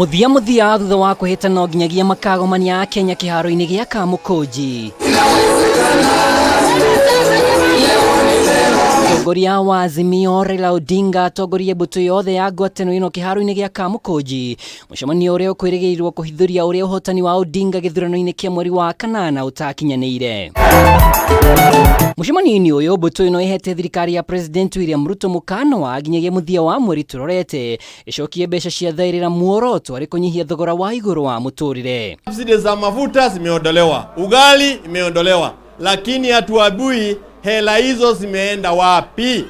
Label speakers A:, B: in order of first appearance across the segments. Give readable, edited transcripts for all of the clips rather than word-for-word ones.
A: Mũthia mũthia, thutha wa kwĩhĩtano nginyagia makagomania a Kenya kĩharo-inĩ gĩa Kamũkũnji. Mũtongoria wa Azimio Raila Odinga atongorie mbũtũ yothe ya ngwatanĩro ĩno kĩharo-inĩ gĩa Kamũkũnji, mũcemanio ũrĩa ũkwĩrĩgĩrĩrwo kũhithũria ũrĩa ũhotani wa Odinga gĩthurano-inĩ kĩa mweri wa kanana ũtakinyanĩire. Mũcemanio-inĩ ũyũ, mbũtũ ĩno ĩhete thirikari ya President William Ruto mũkana wa nginyagia mũthia wa mweri tũrorete ĩcokie mbeca cia thaĩrĩra, muoroto arĩ kũnyihia thogora wa igũrũ wa mũtũrĩre.
B: Subsidy za mafuta zimeondolewa, ugali imeondolewa, lakini hatuambiwi hela hizo zimeenda wapi.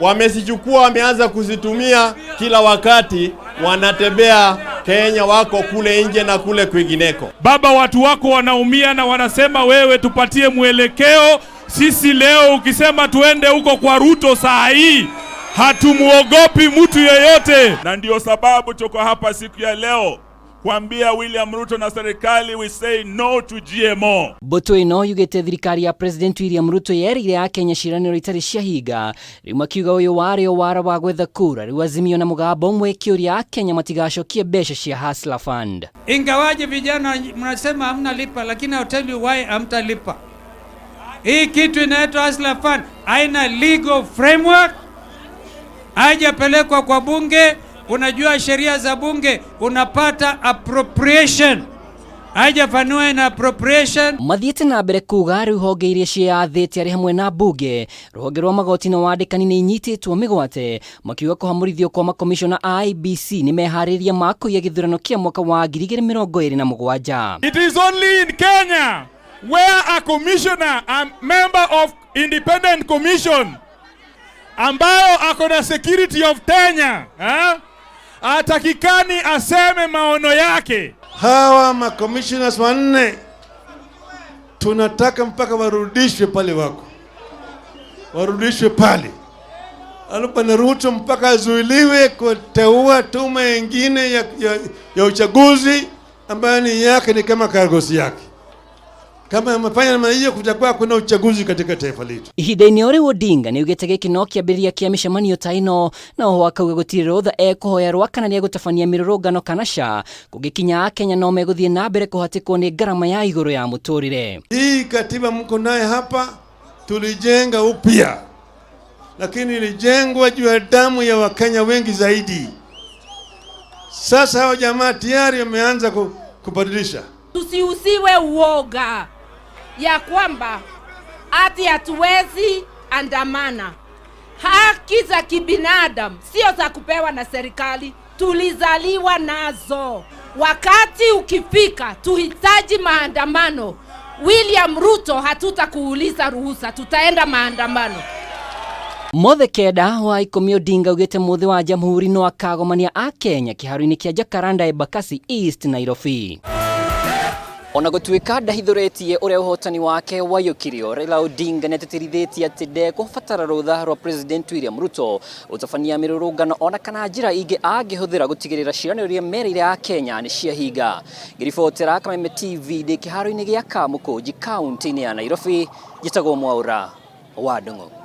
B: Wamezichukua, wameanza kuzitumia kila wakati, wanatembea Kenya, wako kule nje na kule kwingineko.
C: Baba, watu wako wanaumia na wanasema wewe tupatie mwelekeo. Sisi leo ukisema tuende huko kwa Ruto saa hii, hatumuogopi mtu yeyote,
D: na ndio sababu tuko hapa siku ya leo kuambia William Ruto na serikali, we say no to GMO.
A: Mbũtũ ĩno yugĩte thirikari ya President William Ruto yerĩire Akenya ciĩranĩro itarĩ ciahinga, rĩu makiuga ũyũ warĩ o wara wa gwetha kura. Rĩu Azimio na mũgambo ũmwe ĩkĩũria Akenya matigacokie mbeca cia Hustler Fund.
E: Ingawaje vijana mnasema hamna lipa, lakini I'll tell you why hamtalipa. Hii kitu inaitwa Hustler Fund haina legal framework, haijapelekwa kwa bunge. Unajua sheria za bunge, unapata appropriation, haijafanyiwa na appropriation.
A: Mathiĩte na mbere kuga rĩu honge iria ciĩyathĩte arĩ hamwe na mbunge, rũhonge rwa magoti na wandĩkani nĩ inyitĩtwo mĩgwate, makiuga kũhamũrithio kwa makomishona a IEBC nĩ meharĩria ma kũiya gĩthurano kĩa mwaka wa 2027.
C: It is only in Kenya where a commissioner, a member of independent commission ambayo ako na security of tenure, eh, atakikani aseme maono yake.
F: Hawa macommissioners wanne tunataka mpaka warudishwe pale wako, warudishwe pale. Alafu Bwana Ruto mpaka azuiliwe kuteua tume ingine ya uchaguzi ambayo ni yake, ni kama karagosi yake. Kama amefanya namna hiyo, kutakuwa kuna uchaguzi katika taifa letu.
A: Ihinda-inĩ o rĩu, Odinga nĩ augĩte gĩkĩ no kĩambĩrĩria kĩa mĩcemanio ta ĩno, na oho akauga gũtirĩ rũtha ekũhoya rwa kana nĩegũtabania mĩrũrũngano kana ca kũngĩkinya Akenya no megũthiĩ na mbere kũhatĩkwo nĩ ngarama ya igũrũ ya mũtũrĩre.
F: Hii katiba mko naye hapa tulijenga upya, lakini ilijengwa juu ya damu ya Wakenya wengi zaidi. Sasa hao jamaa tayari wameanza kubadilisha.
G: Tusiuziwe uoga ya kwamba ati hatuwezi andamana. Haki za kibinadamu sio za kupewa na serikali, tulizaliwa nazo. Wakati ukifika tuhitaji maandamano, William Ruto, hatutakuuliza ruhusa, tutaenda maandamano.
A: Mothe kenda wa 10, Odinga augĩte mũthĩ wa Jamhuri no akagomania Akenya kĩharo-inĩ kĩa Jacaranda, Embakasi East, Nairobi. Ona gũtuĩka ndahithũrĩtie ũrĩa ũhotani wake waiyũkirio, Raila Odinga nĩatĩtĩrithĩtie atĩ ndekũbatara rũtha rwa President William Ruto gũtabania mĩrũrũngano ona kana njĩra ingĩ angĩhũthĩra gũtigĩrĩra ciĩranĩro iria merĩire Akenya nĩ ciahinga. Ngĩribotera Kameme TV ndĩ kĩharo-inĩ gĩa Kamũkũnji, kaunti-inĩ ya Nairobi, njĩtagwo Mwaũra wa Ndung'u.